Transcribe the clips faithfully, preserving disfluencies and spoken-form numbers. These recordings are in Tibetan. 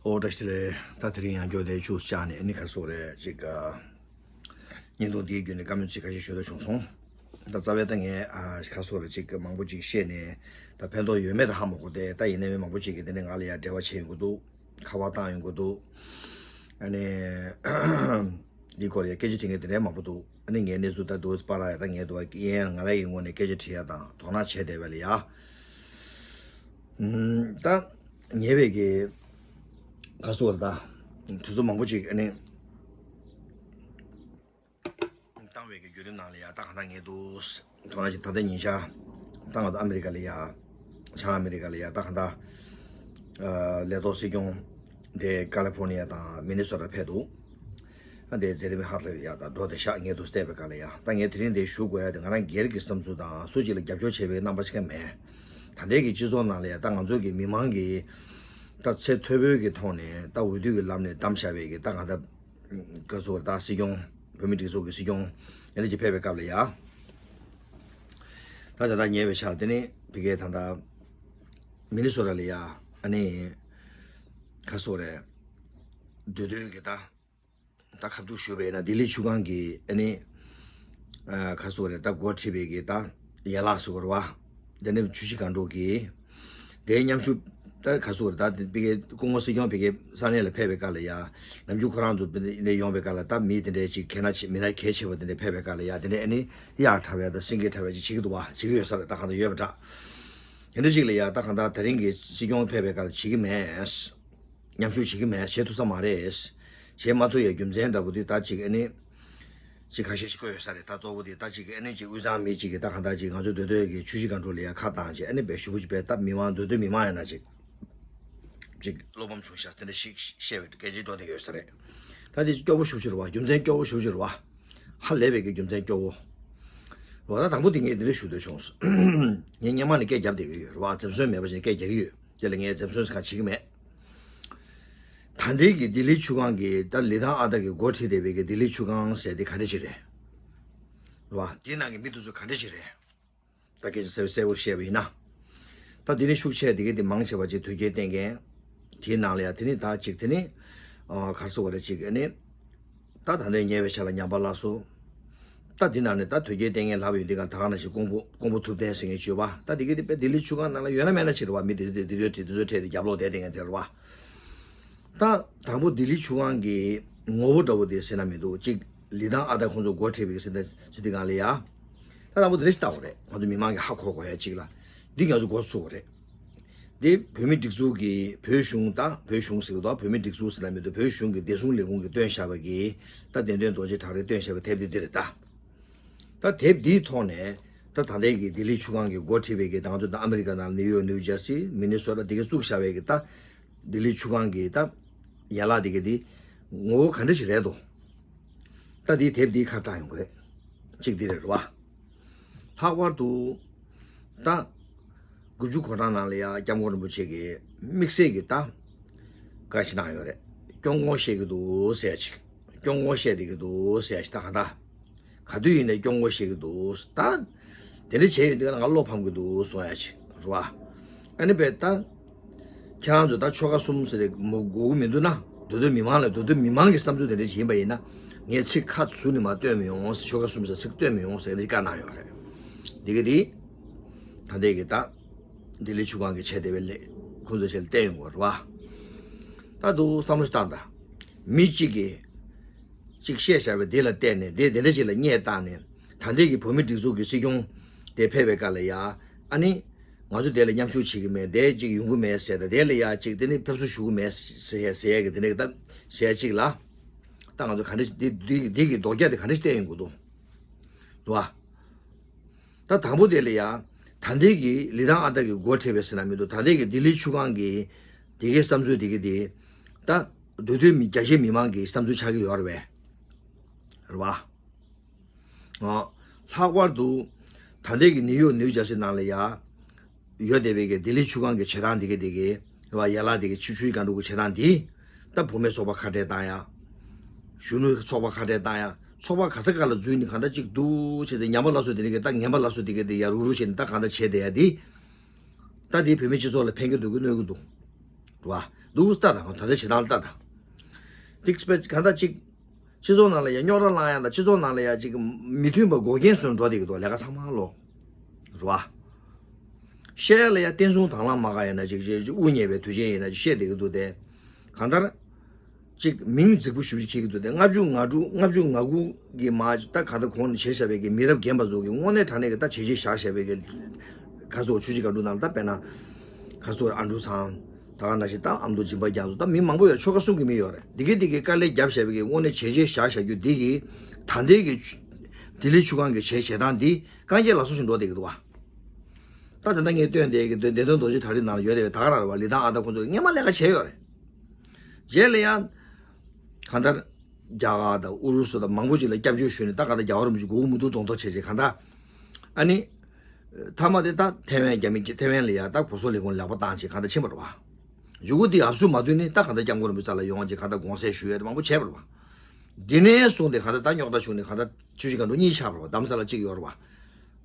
ཨོ་བཀྲ་ཤིས་བདེ་ལེགས། ད་དེ་རིང་ཡང་བསྐྱར་དེ་ཅུས་བཅག་ནས་ཨ་ནི་ཁ་སོ་རེ་ཅིག་ཨ། བརྙན་ཐུང་འདིའི་བརྒྱུད་ནས་བཀའ་མོལ་ཚིག་ཁ་ཤས་ཞུ་འདོད་བྱུང་སོང་། ད་རྩ་བའི་ད་ངས་ཨ་ཁ་སོ་རེ་ཅིག་མང་པོ་ཅིག་བཤད་ནས་ད་ཕན་ཐོགས་ཡོད་མེད་ད་ཧ་མ་གོ་སྟེ། ད་ཡིན་ནའི་མི་མང་པོ་ཅིག་གིས་དེ་ནས་ང་ལ་ཡང་འབྲེལ་བ་བྱས་ཡོང་གི་འདུག་ཁ་པར་བཏང་ཡོང་གི་འདུག་ཨ་ནི་འདི་སྐོར་ལ་ཡང་སྐད་ཆ་དྲི་མཁན་དེ་འདྲའི་མང་པོ་འདུག་ཨ་ནི་ངས་གནས་ཚུལ་ད་འདུག་པར་ཡ་ད་ངས་འདུག་ཡིན་ཡང་ང་རང་གི་ངོས་ནས་སྐད་ཆ་དྲི་ཡ་དང་དོ་སྣང་བྱས་བསྡད་པ་ལ་ཡ། ད་ཉེ་བའི་གི་ཁ་སོ་རེ་ད་དུས་ཚོད་མང་པོ་ཅིག་ཨ་ནི་བཏང་བའི་གི་བརྒྱུད་རིམ་ནང་ལ་ཡ་ད་གང་ལྟར་ངས་འདུག་དོ་སྣང་ཅིག་ད་ལྟ་ཉིན་ཞག་ད་ང་ཚོ་ཨ་མི་རི་ཀ་ལ་ཡ་བྱང་ཨ་མི་རི་ཀ་ལ་ཡ་ད་གང་ལྟར་ལས་ཐོག་སྲིད་སྐྱོང་དེ་ཀ་ལི་ཕོར་ནི་ཡ་དང་མི་ནི་སོ་ཊ་ཕེབས་འདུག་ཨ་དེ་ཛེ་རི་མི་ཧར་ལ་ཡ་ད་འགྲོ་དེ་ཤག་ངས་འདུག་བལྟས་པའི་སྐབས་ལ་ཡ་ད་ངས་དེ་རིང་འདི་ཞུ་དགོས་ཡ་དེ་ང་རང་སྒེར་གྱི་བསམ་ཚུལ་དང་སུ་གཅིག་ལ་རྒྱབ་སྐྱོར་བྱེད་པའི་རྣམ་པ་ཞིག་མེད། ད་ལྟའི་གི་སྤྱི་ཚོགས་ནང་ལ་ཡ་ད་ང་ཚོ་གི་མི་མང་གི་ད་ཚད་མཐོ་པོའི་གི་ཐོག་ནས་ད་འོས་བསྡུ་གི་ལམ་ནས་བདམས་བཞག་པའི་གི་ད་གང་ལྟར་ག་ཚོད་ད་སྲིད་སྐྱོང་བོད་མི་སྒྲིག་འཛུགས་ཀྱི་སྲིད་སྐྱོང་ཨ་ནི་ཅིག་ཕེབས་པའི་སྐབས་ལ་ཡ། ད་ད་ལྟ་ཉེ་བའི་ཆར་དེ་ནི་ཕ་གིའི་ད་ལྟ་མི་ནི་སོ་ཊ་ལ་ཡ་ཨ་ནི་ག་ཚོད་རེད། འདུས་སྡོད་ཀྱི་ད་ད་ཁ་ཐུག་ཞུས་པ་ཡིན་ན་ལྡི་ལི་ཆུ་སྒང་གི་ཨ་ནི་ཨ་ག་ཚོད་རེད། ད་འགོ་ཁྲིད་པའི་གི་ད་ཡན་ལག་ཟེར་དགོས་རེད་བ། དེ་ནས་ཆུ་བཞི་སྒང་དྲུག་གི་དེའི་མཉམ་ཞུགས་ད་ག་ཚོད་རེད། ད་དེ་ཕ་གིའི་སྐུ་ངོ་སྲིད་སྐྱོང་ཕ་གིའི་ས་གནས་ལ་ཕེབས་པའི་སྐབས་ལ་ཡ་ནམ་རྒྱུན་ཁོ་རང་ཚོ་ཕ་གིར་ཡོང་བའི་སྐབས་ལ་ད་མི་དེ་འདྲའི་ཅིག་གལ་ན་ཆེ་མི་སྣ་གལ་ཆེ་བ་དེ་འདྲ་ཕེབས་པའི་སྐབས་ལ་ཡ་དེ་འདྲའི་ཨ་ནི་གཡག་འཁྲབ་ཡ་དང་སེང་གེ་འཁྲབ་ཡ་ཅིག་བྱེད་ཀྱི་འདུག་བ། བྱེད་ཀྱི་ཡོད་ས་རེད། ད་གང་ལྟར་ཡོད་པ་འདྲ། དེ་འདྲ་ཅིག་ལ་ཡ་ད་གང་ལྟར་དེ་རིང་གི་སྲིད་སྐྱོང་ཕེབས་པའི་སྐབས་ལ་བྱེད་ཀྱི་མེད། མཉམ་ཞུགས་བྱེད་ཀྱི་མེད། བྱེད་ཐུབ་ས་མ་རེད། བྱེད་མ་ཐུབ་ཡའི་རྒྱུ་མཚན་འདྲ་པོ་དེ་ད་ཅིག་ཨ་ནི་ཅིག་ཁ་ཤས་ཤིག་བཀོད་ཡོད་ས་རེད། ད་གཙོ་བོ་དེ་ད་ཅིག་ཨ་ནི་ཅིག་དབུས་གཙང་མི་ཅིག་གིས་ད་གང་ལྟར་ཅིག་ང་ཚོ་འདུས་སྡོད་ཀྱི་ཆུ་བཞི་སྒང་དྲུག་ལ་ཡ་ཁ་བཏང་ཅིག་ཨ་ནི་དཔེ་ཞེ་པོ་ཅིག་དཔེ་ད་མི་མང་འདུས་སྡོད་མི་མང་ཡིན་ན་ཅིག་ཅིག་བློ་ཕམ་བྱུང་ཤག་དེ་འདྲ་ཞིག་བཤད་པའི་སྐད་ཆ་འགྲོ་བསྡད་ཡོད་ས་རེད། ད་དེ་སྐྱོ་པོ་ཞེ་པོ་ཅིག་རེད་བ། རྒྱུ་མཚན་སྐྱོ་པོ་ཞེ་པོ་ཅིག་རེད་བ། ཧ་ལས་པའི་གི་རྒྱུ་མཚན་སྐྱོ་བོ་རེད་བ། ད་དང་པོ་དེ་ངས་འདི་འདྲ་ཞུ་འདོད་བྱུང་སོང་། ངས་སྔོན་མ་ནས་སྐད་བརྒྱབ་བསྡད་ཀྱི་ཡོད་རེད་བ། འཛེམ་ཟོན་མེད་པ་བྱས་སྐད་རྒྱག་གི་ཡོད། དེ་ལ་ངས་འཛེམ་ཟོན་ཟེར་གང་བྱེད་ཀྱི་མེད། ད་ལྟའི་གི་ལྡི་ལི་ཆུ་སྒང་གི་ད་ལི་ཐང་ཨ་སྟག་གི་འགོ་ཁྲིད་བསྡད་པའི་གི་ལྡི་ལི་ཆུ་སྒང་ཟེར་དེ་ག་འདྲ་ཅིག་རེད། རེད་བ། དེའི་ནང་གི་མི་དེ་ཚོ་ག་འདྲ་ཅིག་རེད། ད་སྐད་ཆ་གསལ་པོ་གསལ་པོ་བཤད་པ་ཡིན་ན། ད་དེ་ནས་ཤུགས་ཆེ་དེ་གི་དེ་མང་ཆེ་བ་ཅིག་དོལ་རྒྱལ་བསྟེན་མཁན། དེའི་ནང་ལ་ཡ་དེ་ནི་ད་ཅིག་དེ་ནི། ཨ་ག་རེ་ཟེར་དགོས་རེད། ཅིག་ཨ་ནི། ད་ད་ལྟའི་ཉེ་བའི་ཆར་ལ་ཉམས་པ་སླར་གསོ། ད་འདི་ནང་ནས་ད་དོལ་རྒྱལ་བསྟེན་མཁན་ལབ་ཡོང་དུས་ག་ད་ག་ནང་བཞིན་ཀོང་པོ་ཀོང་པོ་ཐུབ་བསྟན་ཟེར་མཁན་བྱོས་པ། ད་དེ་གི་དེ་དཔེ་ལྡི་ལི་ཆུ་སྒང་ནང་ལ་ཡོད་ན་མེད་ན་ཅིག་རེད་བ། མི་དེ་ཚོ་དེ་ཚོའི་གྲས་དེ་ཚོའི་གྲས་དེ་རྒྱབ་ལོག་བསྡད་བསྡད་མཁན་དེ་རེད་བ། ད་དང་པོ་ལྡི་ལི་ཆུ་སྒང་གི་ངོ་བོ་འདྲ་བོ་དེ་ཟེར་ན་མི་འདུག་ཅིག་ལི་ཐང་ཨ་སྟག་ཁོང་ཚོ་འགོ་ཁྲིད་པའི་ཟེར་ན་ཟེར་དུས་སྒང་ལ་ཡ། ད་དང་པོ་དེ་འདྲ་ཞིག་ལྟ་དགོས་རེད། ང་ཚོ་མི་མང་གིས་ཧ་གོ་དགོས་ཡ་ཅིག་ལ། འདི་ང་ཚོ་འགོ་ཚུགས་དགོས་རེད། འདི་བོད་མི་སྒྲིག་འཛུགས་ཀྱི་བོད་གཞུང་དང་བོད་གཞུང་ཟེར་གི་འདུག་བོད་མི་སྒྲིག་འཛུགས་ཟེར་ན་མི་འདུག་བོད་གཞུང་གི་བདེ་སྲུང་ལས་ཁུངས་ཀྱིས་བཏོན་བཞག་པ་གི་ད་བདེན་དོན་རྡོ་རྗེ་བྲག་རིས་བཏོན་བཞག་པའི་དེབ་འདི་འདི་རེད་ད། ད་དེབ་འདིའི་ཐོག་ནས་ད་ད་ལྟའི་གི་ལྡི་ལི་ཆུ་སྒང་གི་འགོ་ཁྲིད་པའི་གི་ད་ང་ཚོ་ད་ཨ་མི་རི་ཀ་ནང་ནིའུ་ཡོག་ནིའུ་ཇར་སི་མི་ནི་སོ་ཊ་འདི་ག་བཙུགས་བཞག་པའི་གི་ད་ལྡི་ལི་ཆུ་སྒང་གི་ད་ཡན་ལག་འདི་ག་འདི་ངོ་བོ་ག་འདྲ་ཞིག་རེད་དོ། ད་འདིའི་དེབ་འདིའི་ཁ་བཀྲམ་ཡོང་གི་རེད། གཅིག་འདི་རེད་རེད་བ། ལྷག་པར་དུ་ད་དགུ་བཅུ་གོ་གྲངས་ནང་ལ་ཡ་སྐྱབས་མགོན་རིན་པོ་ཆེ་གི་དམིགས་བསལ་གྱི་ད་བཀའ་ཞིག་གནང་ཡོད་རེད། སྐྱོ་ངོ་བཤད་ཀྱི་འདུག་ཟེར་ཡ་ཅིག་སྐྱོ་ངོ་བཤད་བསྡད་ཀྱི་འདུག་ཟེར་ཡ་ཅིག་ད་ག་ད། ག་དུས་ཡིན་ནའི་སྐྱོ་ངོ་བཤད་ཀྱི་འདུག་ད་དེ་འདྲ་བྱས་ཡོད་དུས་ང་བློ་ཕམ་གྱི་འདུག་གསུང་ཡ་ཅིག་རེད་བ། ཨ་ནི་བས་ད། ཁྱེད་རང་ཚོ་ད་ཆོལ་ཁ་གསུམ་ཟེར་ཏེ་མོ་དགོས་ཀྱི་མི་འདུག་ན། འདུས་སྡོད་མི་མང་ལ་འདུས་སྡོད་མི་མང་གི་བསམ་ཚུལ་དེ་འདྲ་ཞིག་ཡིན་པ་ཡིན་ན། ངས་ཚིག་ཁ་ཟུར་ནས་མར་བཏོན་མི་ཡོང་ཟེར། ཆོལ་ཁ་གསུམ་ཟེར་ཚིག་བཏོན་མི་ཡོང་ཟེར་ནས་བཀའ་གནང་ཡོད་རེད། འདི་ག་འདི། ད་ལྟའི་གི་ད། ལྡི་ལི་ཆུ་སྒང་གི་བྱས་བསྡད་པའི་ལས་ཁོང་ཚོ་ཆེད་ལ་བསྟན་ཡོང་གི་རེད་བ། ད་དུང་བསམ་བློ་ཞིག་བཏང་དང་། མི་གཅིག་གིས། གཅིག་བཤད་བཞག་པའི་དེ་ལ་བལྟས་ནས་དེ་དེ་འདྲ་ཅིག་ལ་བསྙད་བཏང་ནས། ད་ལྟའི་གི་བོད་མི་སྒྲིག་འཛུགས་ཀྱི་སྲིད་སྐྱོང་དེ་ཕེབས་པའི་སྐབས་ལ་ཡ། ཨ་ནི། ང་ཚོ་དེ་ལ་མཉམ་ཞུགས་བྱེད་ཀྱི་མེད། དེ་ཅིག་ཡོང་གི་མེད་ཟེར་དང་། དེ་ལ་ཡ་ཅིག་དེ་ནི་ཕེབས་བསུ་ཞུ་གི་མེད་ཟེར་ཟེར་ཡ་གི་དེ་འདྲ་གི་ད་ཟེར་ཡ་ཅིག་ལ། ད་ང་ཚོ་ག་འདྲ་འདི་འདི་འདི་གི་ལྡོག་རྒྱག་དེ་ག་འདྲ་ཞིག་བསྟན་ཡོང་གི་འདུག་རེད་བ། ད་དང་པོ་དེ་ལ་ཡ། ད་ལྟའི་གི་ལི་ཐང་ཨ་སྟག་གི་འགོ་ཁྲིད་པའི་ཟེར་ན་མི་འདུག་ད་ལྟའི་གི་ལྡི་ལི་ཆུ་སྒང་གི་དེ་གའི་བསམ་ཚུལ་དེ་གི་དེ། ད་འདུས་སྡོད་མི་རྒྱ་ཆེ་མི་མང་གི་བསམ་ཚུལ་ཆགས་ཀྱི་ཡོད་རེད་བས། རེད་བ། ཨ། ལྷག་པར་དུ། ད་ལྟའི་གི་ནིའུ་ཡོག་ནིའུ་ཇར་སི་ནང་ལ་ཡ། ཡོད་བསྡད་པའི་གི་ལྡི་ལི་ཆུ་སྒང་གི་བྱེད་སྟངས་འདི་གི་འདི་གི་རེད་བ། ཡན་ལག་འདི་གི་ཆུ་ཆུའི་སྒང་དྲུག་གི་བྱེད་སྟངས་འདི། ད་བུད་མེད་ཚོགས་པ་ཁ་བྲལ་བཏང་ཡ། གཞོན་ནུ་ཚོགས་པ་ཁ་བྲལ་བཏང་ཡ། ཚོགས་པ་ག་ས་ག་ལ་འཛུལ་ནས་གང་འདྲ་ཅིག་འདུག་བྱས་ཏེ་ཉམས་པ་སླར་གསོ་དེ་འདྲ་གི་ད་ངན་པ་སླར་གསོ་དེ་གི་དེ་ཡ་རུག་རུག་བྱས་ནས་ད་གང་འདྲ་བྱས་བསྡད་ཡ་འདི། ད་དེ་བོད་མི་སྤྱི་ཚོགས་ལ་ཕན་གྱི་འདུག་གི་གནོད་ཀྱི་འདུག་རེད་བ། འདུག་ལྟ་དང་། ད་ལྟ་བྱེད་སྟངས་ལ་ལྟ་དང་། ཏིག་སྤེ་གང་ལྟར་ཅིག་སྤྱི་ཚོགས་ནང་ལ་ཡ་རྙོག་དྲ་བསླངས་ཡ་དང་། སྤྱི་ཚོགས་ནང་ལ་ཡ་ཅིག་མི་མཐུན་པ་འགོག་རྐྱེན་བཟོ་འགྲོ་བསྡད་ཀྱི་འདུག་ལས་ཀ་ཚང་མ་ལོ། རེད་བ། བཤད་ཡ་ལ་ཡ་བསྟན་སྲུང་དང་བླངས་མ་དགའ་ཡིན་ན་ཅིག་ཅིག་དབུ་བརྙེས་པའི་དུས་ཆེན་ཡིན་ན་ཅིག་བཤད་བསྡད་ཀྱི་འདུག་སྟེ། གང་ལྟར། ཅིག་མིང་རྫིག་པོ་ཞེ་པོ་ཅིག་འཁྱེར་གྱི་འདུག་སྟེ། ལྔ་བཅུ་ང་དྲུག་ལྔ་བཅུ་ང་དགུ་གི་མ་ད་ག་ད་གོང་ནས་བྱས་བཞག་པའི་གི་མི་རབས་རྒན་པ་ཚོ་གི་དངོས་གནས་དྲང་གནས་ཀྱི་ད་བྱས་རྗེས་བཞག་བཞག་པའི་གི་ཁ་སོ་ཆུ་བཞི་སྒང་དྲུག་ནང་ལ་ད་དཔེར་ན་ཁ་སོ་ཨ་འབྲུག་ཚང་། ད་ག་ནང་བཞིན་ད་ཨ་མདོ་སྦྱིན་པ་རྒྱ་མཚོ། ད་མི་མང་པོ་ཡོད་རེད། ཆོལ་ཁ་གསུམ་གྱི་མི་ཡོད་རེད། འདི་གི་འདི་གི་དཀའ་ལས་བརྒྱབ་བཞག་པའི་གི་དངོས་གནས་བྱས་རྗེས་བཞག་བཞག་རྒྱུ་འདི་གི་ད་ལྟའི་གི་ཆུ་ལྡི་ལི་ཆུ་སྒང་གི་བྱས་བྱེད་སྟངས་འདི་རྐང་རྗེས་ལ་སོགས་ཤིག་འགྲོ་བསྡད་ཀྱི་འདུག་བ། ད་ད་ལྟ་ངས་སྟོན་བསྡད་ཀྱི་འདུག་བདེ་དོན་རྡོ་རྗེ་གྲ་སྒྲིག་ནང་ལ་ཡོད་རེད་པས། ད་ག་རང་རེད་བ། ལི་ཐང་ཨ་ད་ཁོང་ཚོ་སྔོན་མ་ལས་ཀ་བྱས་ཡོད་རེད། རྗེས་ལ་ཡང་གང་ལྟར་རྒྱ་གར་དང་ཨུ་རུ་སུ་དང་མང་པོ་ཅིག་ལ་སྐྱབས་བཅོལ་ཞུས་ནས། ད་གང་ལྟར་རྒྱལ་བ་རིན་པོ་ཆེ་མགོ་བོ་མུ་ཏུག་གདོང་ཐོག་བྱས་བྱས། གང་ལྟར་ཨ་ནི་མཐའ་མ་དེ་ད་ཐེ་ཝན་རྒྱ་མི་ཐེ་ཝན་ལ་ཡང་ད་གོ་སོ་ལས་ཁུངས་ལག་པ་བཏང་བྱས་གང་ལྟར་ཕྱིན་པ་རེད་བ། མཇུག་གུ་དེ་ཨབ་སུ་མ་བཏུལ་ནས་ད་གང་ལྟར་སྐྱབས་མགོན་རིན་པོ་ཆེ་ལ་ཡོང་བྱས་གང་ལྟར་དགོངས་སེལ་ཞུ་ཡས་དེ་མང་པོ་བྱས་པ་རེད་བ། དེ་ནས་བཟུང་སྟེ་གང་ལྟར་ད་རྙོག་དྲ་བྱུང་ནས་གང་ལྟར་ཆུ་བཞི་སྒང་དྲུག་གཉིས་ཆགས་པ་རེད་བ། རྡ་རམ་ས་ལ་གཅིག་ཡོད་རེད་བ།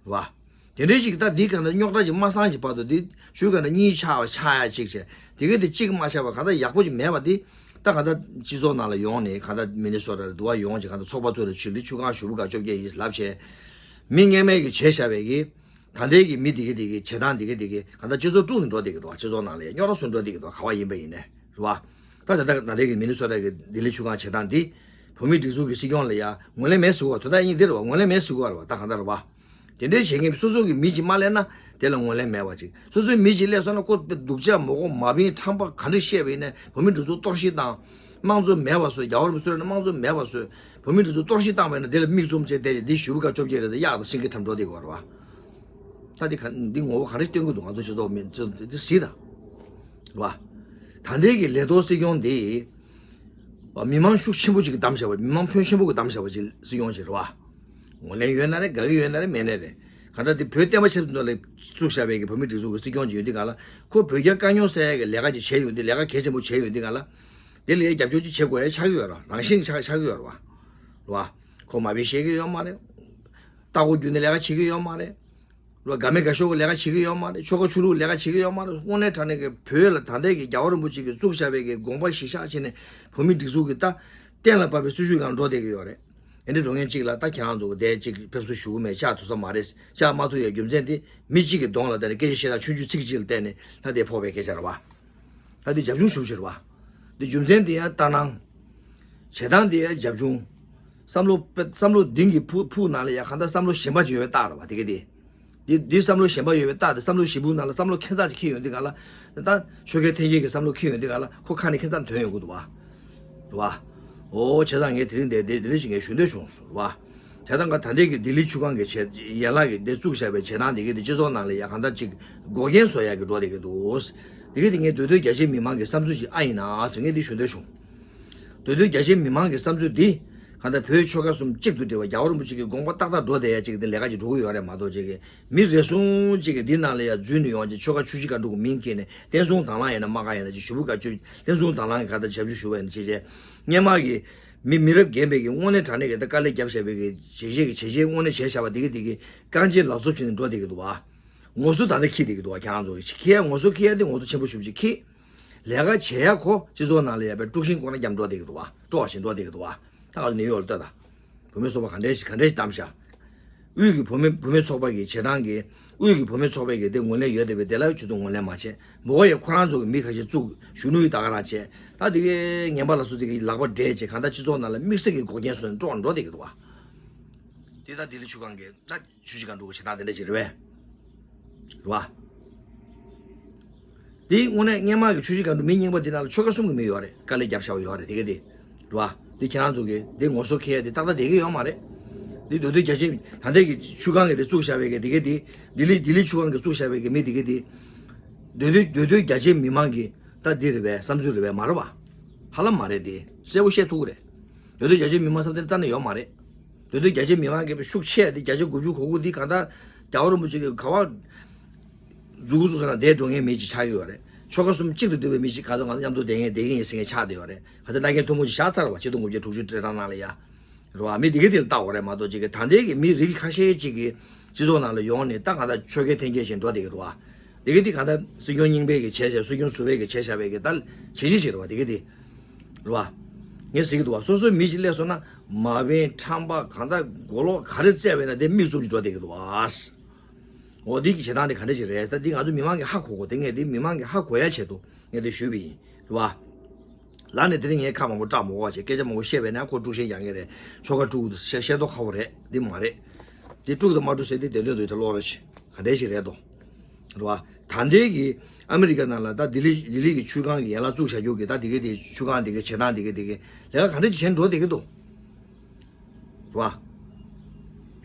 རེད་བ། དེ་འདྲའི་ཅིག་ད་འདི་གང་ལྟར་རྙོག་དྲ་ཅིག་མ་སངས་ཀྱི་བར་དུ་འདི་ཆུ་གང་ལྟར་གཉིས་ཆགས་པ་ཆགས་ཡ་ཅིག་བྱས། དེ་ག་དེ་གཅིག་མ་ཆགས་པ་གང་ལྟར་ཡག་པོ་ཅིག་མེད་པ་འདི། ད་གང་ལྟར་སྤྱི་ཚོགས་ནང་ལ་ཡོང་ནས་གང་ལྟར་མི་ནི་སོ་ཊ་རེད་འདུག་བ། ཡོང་ཅིག་གང་ལྟར་ཚོགས་པ་ཚོ་ལ་ཆུ་ལི་ཆུ་སྒང་ཞུ་བུ་ག་བཅོ་བརྒྱད་ཡིན་ལབ་བྱས། མི་སྔོན་མའི་གི་བྱས་བཞག་པའི་གི་ད་ལྟའི་གི་མི་འདི་གི་འདི་གི་བྱེད་སྟངས་འདི་གི་འདི་གི་གང་ལྟར་སྤྱི་ཚོགས་དཀྲུགས་ནས་འགྲོ་བསྡད་ཀྱི་འདུག་བ། སྤྱི་ཚོགས་ནང་ལ་ཡ་རྙོག་དྲ་བཟོས་འགྲོ་བསྡད་ཀྱི་འདུག་ག་བ་ཡིན་པ་ཡིན་ནའི་རེད་བ། ད་ད་ལྟ་ད་ལྟའི་གི་མི་ནི་སོ་ཊ་གི་ལྡི་ལི་ཆུ་སྒང་བྱེད་སྟངས་འདི་བོད་མིའི་སྒྲིག་འཛུགས་ཀྱི་སྲིད་སྐྱོང་ལ་ཡ་ངོས་ལེན་མེད་ཟེར་གྱི་ཡོད་རེད་བ། དོན་དག་ཡིན་འདི་རེད་བ། ངོས་ལེན་མེད་ཟེར་གྱི་ཡོད་རེད་བ། ད་གང་ལྟར་རེད་བ། དེ་འདྲའི་བྱེད་མཁན་སོ་སོ་གི་མི་གཅིག་མ་སླེབས་ན་དེ་ལ་ངོས་ལེན་མེད་པ་ཅིག་སོ་སོའི་མི་གཅིག་སླེབས་སོང་ན་ཁོ་སྡུག་ཅག་མོ་གོ་མ་བིན་ཁྲམ་པ་ག་འདྲ་བཤད་པ་ཡིན་ནའི་བོད་མིའི་སྒྲིག་འཛུགས་གཏོར་བཤིག་བཏང་། དམངས་གཙོ་མེད་པ་བཟོས། རྒྱལ་བ་རིན་པོ་ཆེ་ལ་དམངས་གཙོ་མེད་པ་བཟོས། བོད་མིའི་སྒྲིག་འཛུགས་གཏོར་བཤིག་བཏང་བ་ཡིན་ན་དེ་ལ་མིག་བཙུམ་བྱས་བསྡད་ཅིག་འདི་ཞུ་བུ་ག་བཅོ་བརྒྱད་རེད་དེ་གཡག་དང་ཤིང་གི་ཁྲམ་འགྲོ་བསྡད་ཀྱི་ཡོད་རེད་བ། ད་འདི་ག་འདི་ངོ་བོ་ག་འདྲ་སྟོན་གྱི་འདུག་ང་ཚོ་སྤྱི་ཚོགས་མི་ཚོ་འདི་གཟིགས་དང་། རེད་བ། ད་ལྟའི་གི་ལས་ཐོག་སྲིད་སྐྱོང་འདི་མི་མང་ཤུགས་ཆེན་པོ་ཅིག་གིས་བདམས་བཞག་པ། མི་མང་ཕོན་ཆེན་པོ་གིས་བདམས་བཞག་པ་ཅིག་སྲིད་སྐྱོང་ཅིག་རེད་བ། ངོས་ལེན་ཡོད་ན་རེད། དགའ་གི་ཡོད་ན་རེད། མེད་ན་རེད། གང་ལྟར་འདི་བོད་བསྟན་པ་ཆབ་སྲིད་ཐོག་ལ་བཙུགས་བཞག་པའི་གི་བོད་མིའི་སྒྲིག་འཛུགས་ཀྱི་སྲིད་སྐྱོང་ཅིག་ཡོད་འདི་ག་ལ་ཁོ་བོད་རྒྱ་དཀའ་རྙོག་སེལ་ཡ་གི་ལས་ཀ་ཅིག་བྱས་ཡོད་འདི། ལས་ཀ་གལ་ཆེན་པོ་བྱས་ཡོད་འདི་ག་ལ། དེ་ལ་རྒྱབ་སྐྱོར་ཅིག་བྱེད་དགོས་ཡ་ཆགས་ཀྱི་ཡོད་རེད་བ། རང་བཞིན་ཆགས་ཆགས་ཀྱི་ཡོད་རེད་བ། རེད་བ། ཁོ་མ་བི་བཤད་ཀྱི་ཡོད་མ་རེད། ལྟག་སྒོ་བརྒྱུད་ནས་ལས་ཀ་བྱེད་ཀྱི་ཡོད་མ་རེད། རེད་བ། དགའ་མི་དགའ་ཤོས་ཀྱི་ལས་ཀ་བྱེད་ཀྱི་ཡོད་མ་རེད། ཆོལ་ཁ་ཆོས་ལུགས་ལས་ཀ་བྱེད་ཀྱི་ཡོད་མ་རེད། དངོས་གནས་དྲང་གནས་ཀྱི་བོད་ལ་ད་ལྟའི་གི་རྒྱལ་བ་རིན་པོ་ཆེ་གིས་བཙུགས་བཞག་པའི་གི་དགོངས་པ་གཞིར་བཞག་བྱས་ནས་བོད་མིའི་སྒྲིག་འཛུགས་ཀྱི་ད་གཏན་ལ་ཕབ་པའི་སྲིད་བྱུས་སྒང་འགྲོ་བསྡད་ཀྱི་ཡོད་རེད། དེ་འདྲ་འགྲོ་མཁན་གཅིག་ལ་ད་ཁྱེད་རང་ཚོ་གི་དེ་གཅིག་ཕེབས་བསུ་ཞུ་གི་མེད། ཕྱག་ཐུག་ས་མ་རེད། ཕྱག་མ་ཐུག་ཡའི་རྒྱུ་མཚན་དེ་མི་གཅིག་གི་གདོང་ལ་བལྟས་ནས་སྐད་ཆ་བཤད་སྟངས་ཆུང་ཆུང་ཚིག་གཅིག་ལ་བལྟས་ནས་ད་དེ་ཕོག་པའི་སྐད་ཆ་རེད་བ། ད་དེ་རྒྱབ་ལྗོངས་ཞུ་ཕྱིར་བ། དེ་རྒྱུ་མཚན་དེ་ཡང་ལྟ་སྣང་། བྱེད་སྟངས་དེ་ཡང་རྒྱབ་ལྗོངས། བསམ་བློ་དཔེ་བསམ་བློ་གཏིང་གི་ཕུག་ཕུག་ནང་ལ་ཡང་གང་ལྟར་བསམ་བློ་གཞན་པ་ཅིག་ཡོད་པའི་རྟགས་རེད་བ། དེ་ག་དེ། འདི་འདི་བསམ་བློ་གཞན་པ་ཡོད་པའི་རྟགས་དེ། བསམ་བློ་གཞན་ཕུག་ནང་ལ་བསམ་བློ་ཁེངས་དྲེགས་ཅིག་འཁྱེར་ཡོང་དུས་ག་ལ། ད་ཆོལ་ཁའི་འཐེན་འཁྱེར་གྱི་བསམ་བློ་འཁྱེར་ཡོང་དུས་ག་ལ་ཁོ་ཁ་ནས་ཁེངས་དྲེགས་ཐོན་ཡོང་གི་འདུག་བ། རེད་བ། ཨོ་བྱས་ཙང་ངས་དེ་རིང་འདི་འདི་འདི་རིང་ཞིག་ངས་ཞུ་འདོད་བྱུང་སོང་། རེད་བ། དེ་དང་ག་ད་ལྟའི་གི་ལྡི་ལི་ཆུ་སྒང་གི་བྱས་ཡན་ལག་གི་འདི་བཙུགས་བཞག་པའི་བྱེད་སྟངས་འདི་གི་འདི་སྤྱི་ཚོགས་ནང་ལ་ཡ་གང་ལྟར་ཅིག་འགོག་རྐྱེན་བཟོ་ཡ་གི་འགྲོ་བསྡད་ཀྱི་འདུག་འདི་གི་འདི་ངས་འདོད་འདོད་རྒྱ་ཆེ་མི་མང་གི་བསམ་ཚུལ་ཅིག་ཨ་ཡིན་ན་ཟེར་ངས་འདི་ཞུ་འདོད་བྱུང་། འདོད་འདོད་རྒྱ་ཆེ་མི་མང་གི་བསམ་ཚུལ་འདི་གང་ལྟར་བོད་ཆོལ་ཁ་གསུམ་གཅིག་ཏུ་སྒྲིལ་བ། རྒྱལ་བ་རིན་པོ་ཆེ་གི་དགོངས་པ་ཏག་ཏག་འགྲོ་བསྡད་ཡ་ཅིག་འདི་ལས་ཀ་ཅིག་འགྲོ་གི་ཡོད་རེད་མ་གཏོགས། ཅིག་གི་མི་རེ་ཟུང་ཅིག་གི་འདི་ནང་ལ་ཡ་འཛུལ་ནས་ཡོང་ཅིག་ཆོལ་ཁ་ཆུ་བཞི་སྒང་དྲུག་གི་མིང་འཁྱེར་ནས་བསྟན་སྲུང་དང་བླངས་ཡིན་ན་མ་དགའ་ཡིན་ན་ཅིག་ཞུ་བུ་ག་ཅུ་བསྟན་སྲུང་དང་བླངས་གི་ག་ད་ཞབས་ཞུ་ཞུ་བ་ཡིན་ན་ཅིག་བྱས། སྔོན་མ་གི་མི་མི་རབས་རྒན་པའི་གི་དངོས་གནས་དྲང་གནས་ཀྱི་ད་དཀའ་ལས་བརྒྱབ་བཞག་པའི་གི་བྱས་རྗེས་ཀྱི་བྱས་རྗེས་དངོས་གནས་བྱས་བཞག་པ་འདི་གི་འདི་གི་རྐང་རྗེས་ལག་བཟོ་བྱས་ནས་འགྲོ་བསྡད་ཀྱི་འདུག་བ། ངོ་སོ་ད་ལྟ་འཁྱེར་བསྡད་ཀྱི་འདུག་བ། ཁྱེད་རང་ཚོ་གི་འཁྱེར་ཡ་ངོ་སོ་འཁྱེར་ཡ་དེ་ངོ་སོ་ཆེན་པོ་ཞེ་པོ་ཅིག་འཁྱེར། ལས་ཀ་བྱེད་ཡ་ཁོ་སྤྱི་ཚོགས་ནང་ལ་ཡ་པའི་དཀྲུག་ཤིང་སྐོར་ར་རྒྱབ་འགྲོ་བསྡད་ཀྱི་འདུག་བ། སྤྲོ་བ་ཞིག་འགྲོ་བསྡད་ཀྱི་འདུག་བ། ད་ག་ཚོད་ནས་ཡོད་ལ་ལྟོས་དང་། བུད་མེད་ཚོགས་པ་ག་འདྲས་ཤིག་ག་འདྲས་ཤིག་བདམས་ཤག་དབུས་ཀྱི་བུད་མེད་བུད་མེད་ཚོགས་པ་གི་བྱེད་སྟངས་ཀྱི། དབུས་ཀྱི་བུད་མེད་ཚོགས་པའི་གི་དེ་ངོས་ལེན་ཡོད་བསྡད་པའི་དེ་ལ་ཁྱོད་ཚོ་ངོས་ལེན་མ་བྱས། མོ་གོ་ཡ་ཁོ་རང་ཚོ་གི་མི་ཁ་ཤས་བཙུགས་གཞོན་ནུ་ཡི་ད་ག་རང་བྱས། ད་དེ་གའི་ངན་པ་ལ་སོགས་དེ་གི་ལག་པ་སྦྲེལ་བྱས་གང་ལྟར་སྤྱི་ཚོགས་ནང་ལ་དམིགས་བསལ་གྱི་འགོག་རྐྱེན་བཟོས་ནས་སྤྲོ་བ་འགྲོ་བསྡད་ཀྱི་འདུག་བ། དེ་ད་ལྡི་ལི་ཆུ་སྒང་གི་ད་ཆུ་བཞི་སྒང་དྲུག་གི་བྱེད་སྟངས་དེ་འདྲ་ཞིག་རེད་པས། རེད་བ། འདི་དངོས་གནས་སྔོན་མ་གི་ཆུ་བཞི་སྒང་དྲུག་མི་རྙིང་པ་འདི་ནང་ལ་ཆོལ་ཁ་གསུམ་གྱི་མི་ཡོད་རེད། དཀའ་ལས་བརྒྱབ་བཞག་པ་ཡོད་རེད། དེ་ག་དེ་རེད་བ། འདི་ཁྱེད་རང་ཚོ་གི་འདི་ངོ་སོ་འཁྱེར་ཡ་འདི་ཏག་ཏག་བསྡད་ཀྱི་ཡོད་མ་རེད། འདི་འདོད་འདོད་རྒྱ་ཆེ་ད་ལྟའི་གི་ཆུ་སྒང་གི་འདི་བཙུགས་བཞག་པའི་གི་དེ་ག་དེ། ལྡི་ལི་ལྡི་ལི་ཆུ་སྒང་གི་བཙུགས་བཞག་པའི་གི་མི་དེ་ག་དེ། འདོད་འདོད་འདོད་འདོད་རྒྱ་ཆེ་མི་མང་གི་ད་འདི་རེད་པས། བསམ་ཚུལ་རེད་པས། མ་རེད་བ། ཧ་ལམ་མ་རེད། དེ་གསལ་པོ་བཤད་ཐུབ་ཀྱི་རེད། འདོད་འདོད་རྒྱ་ཆེ་མི་མང་བསམ་གཏན་གཏན་ནས་ཡོད་མ་རེད། འདོད་འདོད་རྒྱ་ཆེ་མི་མང་གི་ཤུགས་ཆེ་དེ་བརྒྱ་ཆ་དགུ་བཅུ་གོ་དགུ་འདི་གང་ལྟར་རྒྱལ་བ་རིན་པོ་ཆེ་གི་ག་བ་མཛུབ་གུ་བཙུགས་ས་ན་བསྡད་འགྲོ་མཁན་མི་ཅིག་ཆགས་ཀྱི་ཡོད་རེད། ཆོལ་ཁ་གསུམ་གཅིག་ཏུ་སྒྲིལ་བའི་མི་ཅིག་གང་ལྟར་ང་ཚོ་མཉམ་དུ་བསྡད་མཁན་བསྡད་ཀྱི་ཡིན་ཟེར་མཁན་ཆགས་བསྡད་ཡོད་རེད། ག་ཚོད་ལྟ་མཁན་ཐུན་མོང་ཅིག་བཞག་ཚར་བ། ཆིག་སྟོང་དགུ་བརྒྱ་དྲུག་ཅུ་རེ་གྲངས་ནང་ལ་ཡ། རེད་བ། མི་དེ་ག་དེ་ལ་བལྟ་དགོས་རེད་མ་གཏོགས། ཅིག་གི་ད་ལྟའི་གི་མི་རིགས་ཁ་ཤས་ཅིག་གི་སྤྱི་ཚོགས་ནང་ལ་ཡོང་ནས་ད་གང་ལྟར་ཆོལ་ཁའི་འཐེན་འཁྱེར་བྱས་འགྲོ་བསྡད་ཀྱི་འདུག་བ། དེ་གི་དེ་གང་ལྟར་སྲིད་སྐྱོང་རྙིང་པའི་གི་བྱས་བྱས་སྲིད་སྐྱོང་ཟུར་པའི་གི་བྱས་བྱས་པའི་གི་ད་བྱེད་ཅི་བྱེད་རེད་བ། དེ་གི་དེ་རེད་བ། ངས་ཟེར་གི་འདུག་བ། སོ་སོའི་མི་ཅིག་སླེབས་སོང་ན་མ་བན་ཁྲམ་པ་གང་ལྟར་མགོ་ལོག་ག་རེ་བཙལ་བས་ན་དེ་མིག་བཙུམ་གྱི་འགྲོ་བསྡད་གི་འདུག་བ། འོ་འདི་གི་བྱེད་སྟངས་དེ་ག་འདྲ་ཞིག་རེད། ད་འདི་ང་ཚོ་མི་མང་གི་ཧ་གོ་གོ། དེ་ངས་འདི་མི་མང་གི་ཧ་གོ་ཡ་ཆེད་དུ་ངས་འདི་ཞུས་པ་ཡིན། རེད་བ། ལར་ནས་དེ་རིང་ངས་ཁ་མང་པོ་བཀྲག་མ་གོ་བ་བྱས། སྐད་ཆ་མང་པོ་བཤད་པས་ན་ཁོ་དཀྲུག་ཤིང་རྒྱག་མཁན་རེད། ཆོལ་ཁ་དཀྲུག་གི་འདུག་ཟེར་བཤད་མདོག་ཁ་པོ་རེད། འདི་མ་རེད། འདི་དཀྲུག་དང་མ་དཀྲུག་ཟེར་འདི་བདེན་དོན་དུ་ཅིག་ལོག་ར་ཆེ་ག་འདྲ་ཞིག་རེད་དོ། རེད་བ། ད་ལྟའི་གི་ཨ་མི་རི་ཀ་ནང་ལ་ད་ལྡི་ལི་ལྡི་ལི་གི་ཆུ་སྒང་གི་ཡན་ལག་བཙུགས་བཞག་རྒྱུ་གི་ད་དེ་གི་དེ་ཆུ་སྒང་དེ་གི་བྱེད་སྟངས་དེ་གི་དེ་གི་ལས་ཀ་ག་འདྲ་ཅིག་བྱས་འགྲོ་བསྡད་ཀྱི་འདུག་རེད་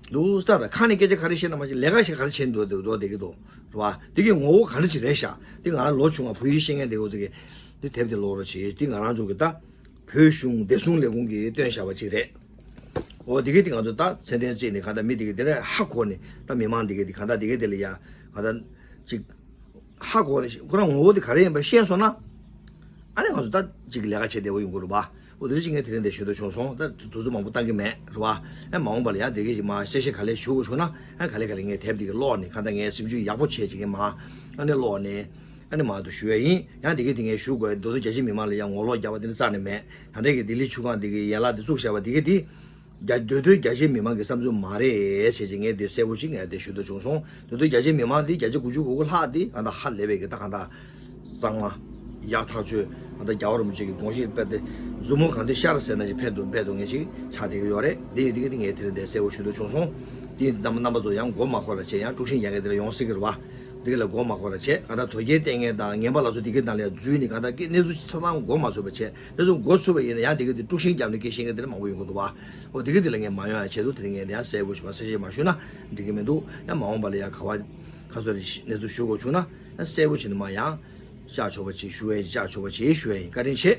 བ། ལུགས་ལྟར་ད་ཁ་ནས་སྐད་ཆ་ག་རེ་བཤད་ན་མ་གཞི་ལས་ཀ་ཞིག་ག་རེ་བྱས་འགྲོ་འདུག་འགྲོ་བསྡད་ཀྱི་འདུག་རེད་བ། དེ་གི་ངོ་བོ་ག་འདྲ་ཅིག་རེད་ཤག་དེ་ང་རང་ལོ་ཆུང་བ་བོད་ཡིག་ཤེས་མཁན་དེ་འོ་ཙི་གི་དེ་དེབ་དེ་ཀློག་རོགས་བྱེད། དེ་ང་རང་ཚོ་གི་ད་བོད་གཞུང་བདེ་སྲུང་ལས་ཁུངས་ཀྱིས་བཏོན་བཞག་པ་ཅིག་རེད། འོ་དེ་གི་དེ་ང་ཚོ་ད་མཚན་ལྡན་རྩིས་ནས་གང་ལྟར་མི་དེ་གི་དེ་ལས་ཧ་གོ་ནས་ད་མི་མང་དེ་གི་དེ་གང་ལྟར་དེ་གི་དེ་ལ་ཡ་གང་ལྟར་ཅིག་ཧ་གོ་རེ་ཁོ་རང་ངོ་བོ་དེ་ག་རེ་ཡིན་པ་ཤེས་སོང་ན། ཨ་ནི་ང་ཚོ་ད་ཅིག་ལས་ཀ་བྱེད་བདེ་བོ་ཡོང་གི་རེད་པ། འོ་དེ་རེད། ཅིག་ངས་དེ་རིང་འདིར་ཞུ་འདོད་བྱུང་སོང་། ད་དུས་ཚོད་མང་པོ་བཏང་གི་མེད་རེད་པ། ཨ་མ་འོངས་པ་ལ་ཡང་དེ་གི་ཅིག་མ་གསལ་བཤད་ག་ལེར་ཞུ་དགོས་བྱུང་ན། ཨ་ག་ལེ་ག་ལེ་ངས་དེབ་དེ་གི་ཀློག་ནས་གང་ལྟར་ངས་སེམས་ཤུགས་ཡག་པོ་བྱས་ཅིག་གི་མ་ཨ་ནི་ཀློག་ནས་ཨ་ནི་མ་དུ་ཞུ་ཡ་ཡིན། ཡང་དེ་གི་དེ་ངས་ཞུ་དགོས། མདོ་སྟོད་རྒྱ་ཆེ་མི་མང་ལ་ཡང་ངོ་ལོག་རྒྱག་པ་དེ་ནི་རྩ་ནས་མེད། ད་ལྟའི་གི་ལྡི་ལི་ཆུ་སྒང་དེ་གི་ཡན་ལག་དེ་བཙུགས་བཞག་པ་དེ་གི་དེ། རྒྱ་མདོ་སྟོད་རྒྱ་ཆེ་མི་མང་གི་བསམ་ཚུལ་མ་རེད་ཟེར་ཅིག་ངས་འདི་གསལ་པོ་ཞིག་ངས་འདི་ཞུ་འདོད་བྱུང་སོང་། མདོ་སྟོད་རྒྱ་ཆེ་མི་མང་འདི་བརྒྱ་ཆ་དགུ་བཅུ་གོ་དགུ་ལྷག་འདི་གང་ལྟར་ཧ་ལས་པའི་གི་ད་གང་ལྟར་གཙང་མ་ཡག་ཐག་ཆོད། གང་ལྟར་རྒྱལ་བ་རིན་པོ་ཆེ་གི་དགོངས་གཞི་དཔེ་དེ་མཛུབ་མོ་གང་དུ་ཤར་ཟེར་ན་ཞིག་ཕན་ཐོགས་ཕན་ཐོགས་ངེས་ཅིག་ཆགས་བསྡད་ཀྱི་ཡོད་རེད། འདི་ཡིན་འདི་གི་འདི་ངས་དེ་རིང་འདི་གསལ་པོ་ཞུ་འདོད་བྱུང་སོང་། འདི་རྣམ་རྣམ་པ་ཚོ་ཡང་མགོ་མ་འཁོར་ར་བྱས། ཡང་དཀྲུག་ཤིང་རྒྱག་མཁན་དེ་ལ་ཡོང་སྲིད་ཀྱི་རེད་པ། འདི་གི་ལ་མགོ་མ་འཁོར་ར་བྱས། གང་ལྟར་དོལ་རྒྱལ་བསྟེན་མཁན་དང་ངན་པ་ལ་སོགས་འདི་གི་ནང་ལ་འཛུལ་ནས་གང་ལྟར་གནས་ཚུལ་ཆ་ཚང་མགོ་མ་ཚོས་པ་བྱས། གནས་ཚུལ་མགོ་ཚོས་པ་ཡིན་ན་ཡང་འདི་གི་འདི་དཀྲུག་ཤིང་རྒྱབ་ནས་སྐད་བཤད་མཁན་དེ་འདྲ་མང་པོ་ཡོང་གི་འདུག་པ། འོ་འདི་གི་འདི་ལ་ངས་མ་ཡོང་ཡ་ཆེད་དུ་དེ་རིང་ངས་འདི་ཡང་གསལ་པོ་ཞིག་མ་གསལ་བཤད་མ་ཞུས་ན་འགྲིག་གི་མི་འདུག་ཡང་མ་འོངས་པ་ལ་ཡང་ག་བ་ཁ་སོ་རེ་གནས་ཚུལ་ཞུ་དགོས་བྱུང་ན་ཡང་གསལ་པོ་བྱས་ནས་མ་ཡང་བཅར་ཆོག་པ་ཅིག་ཞུ་ཡ་ཡིན། བཅར་ཆོག་པ་ཅིག་ཞུ་ཡ་ཡིན། བཀའ་དྲིན་ཆེ།